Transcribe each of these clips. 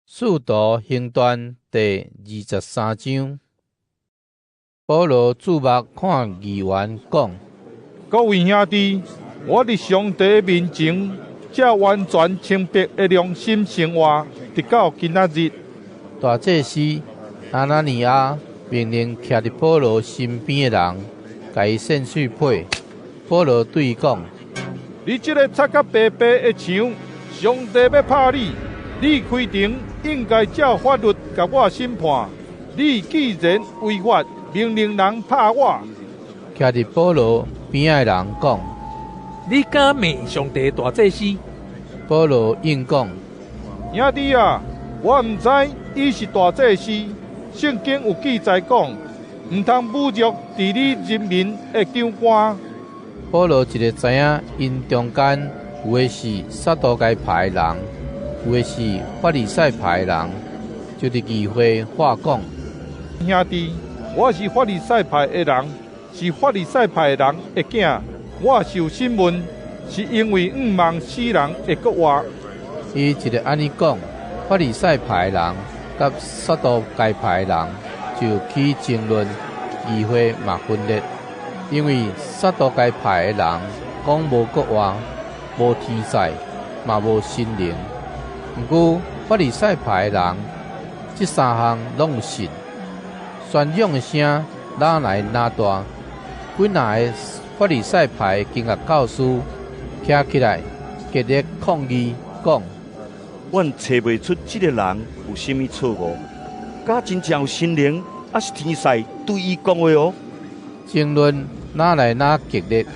使徒行傳第23章，保羅注目看議員講：各位兄弟，我佇上帝面前，照完全清白的良心生活，直到今仔日。大祭司亞拿尼亞命令徛佇保羅身邊的人，共伊扇喙皮。保羅對伊講：你這个擦甲白白的牆，上帝欲拍你！你開庭應該照法律共我審判，你既然違法，命令人拍我。徛佇保羅邊仔的人講：你敢罵上帝大祭司？保羅應講：兄弟啊，我毋知伊是大祭司。聖經有記載講，毋通侮辱治理人民的長官。保羅一个知影𪜶中間有的是撒都該派的人，有的是法利賽派的人，就佇議會話講：兄弟，我是法利賽派的人，是法利賽派的人的囝。我受審問，是因為向望死人會閣活。伊一个按呢講，法利賽派的人佮撒都該派的人就起爭論，議會嘛分裂。因為撒都該派的人講無閣活、無天使、嘛無神靈。毋過法利賽派的人，這三項攏有信。宣講的聲愈來愈大，幾若个法利賽派的經學教師徛起來，極力抗議，講：阮揣袂出這个人有啥物錯誤，敢真正有神靈，抑是天使對伊講話哦。爭論愈來愈激烈，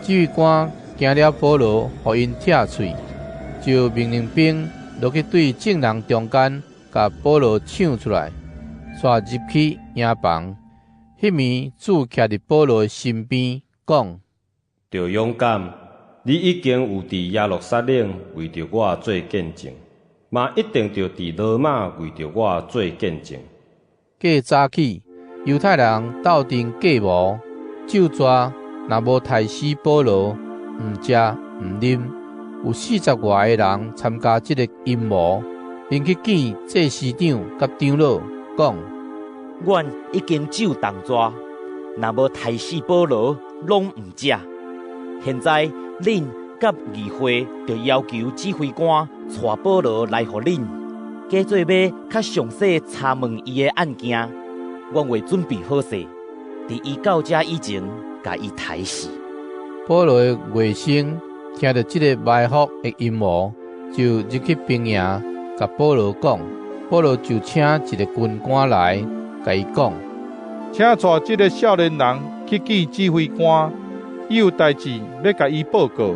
指揮官驚了保羅予𪜶拆喙，就命令兵落去對眾人中間，共保羅搶出來，帶入去營房。彼暝主徛佇保羅身邊，講：著勇敢，你已經有佇耶路撒冷為著我做見證，嘛一定著佇羅馬為著我做見證。過早起，猶太人鬥陣計謀，咒詛若無刣死保羅，毋食毋啉。有四十外个人參加這个陰謀，𪜶去見祭司長佮長老，講：阮已經咒動蛇，若無刣死保羅，攏毋食。現在恁佮議會著要求指揮官帶保羅來予恁，假做欲較詳細查問伊的案件。阮會準備好勢，佇伊到遮以前，共伊刣死。保羅的外甥聽著這个埋伏的陰謀，就入去兵營，共保羅講。保羅就請一个軍官來，共伊講：請帶這个少年人去見指揮官，伊有代誌欲共伊報告。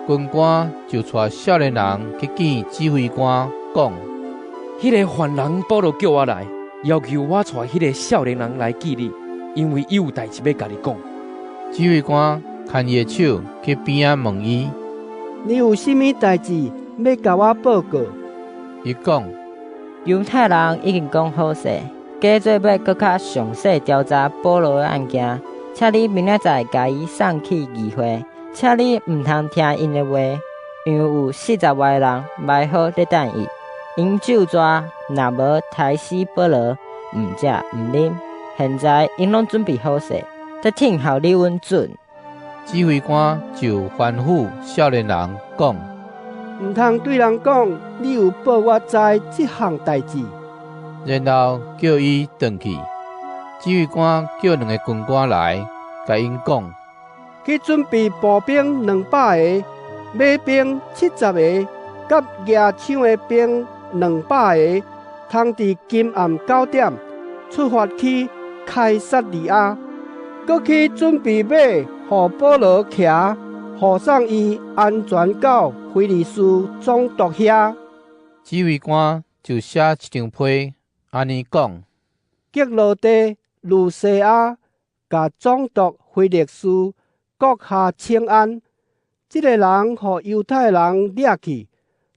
軍官就帶少年人去見指揮官，講：彼个犯人保羅叫我來，要求我帶彼个少年人來見你，因為伊有代誌欲共你講。指揮官牽伊的手去邊仔問伊：你有啥物代誌欲共我報告？伊講：猶太人已經講好勢，假做欲閣較詳細調查保羅的案件，請你明仔載共伊送去議會，請你毋通聽𪜶的話，因為有四十外个人埋好咧等伊。𪜶咒蛇，若無刣死保羅，毋食毋啉。現在𪜶攏準備好勢，咧聽候你允准。指揮官就吩咐少年人講：毋通對人講你有報我知這項代誌。然後叫伊轉去。指揮官叫兩个軍官來，共𪜶講：去準備步兵200个，馬兵70个，佮舉槍的兵200个，通佇今暗9點出發去凱撒利亞，閣去準備馬，予保羅騎，護送伊安全到非利士總督遐。指揮官就寫一張批，按呢講：革羅底呂西亞，共總督非利士閣下請安。這个人予猶太人掠去，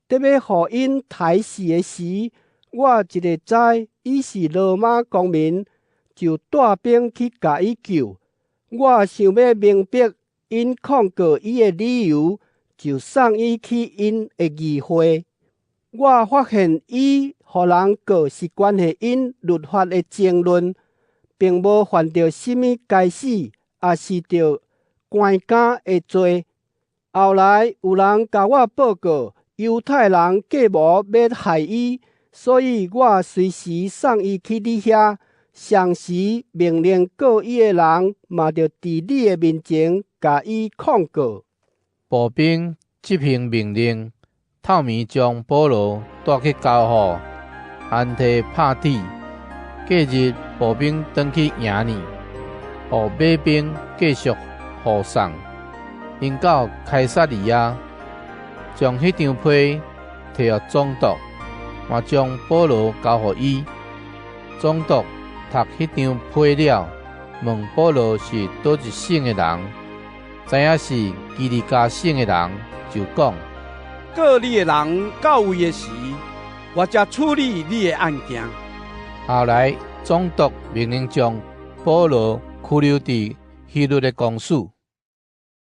得欲予𪜶刣死的時，我一个知伊是羅馬公民，就帶兵去共伊救。我想欲明白𪜶控告伊的理由，就送伊去𪜶的議會。我發現伊予予人告是關係𪜶律法的爭論，並無犯著啥物該死，抑是著關監的罪。後來有人共我報告，猶太人計謀欲害伊，所以我隨時送伊去你遐。同時命令告伊的人，嘛著佇你的面前共伊控告。步兵執行命令，透暝將保羅帶去交予安提帕蒂。隔日，步兵轉去營裡，予馬兵繼續護送。𪜶到凱撒利亞，將彼張批提予總督，嘛將保羅交予伊。總督讀彼張批了，問保羅是佗一省的人，知影是基利家省的人，就講：告你的人到位的時，我才處理你的案件。後來，總督命令將保羅拘留佇希律的公署。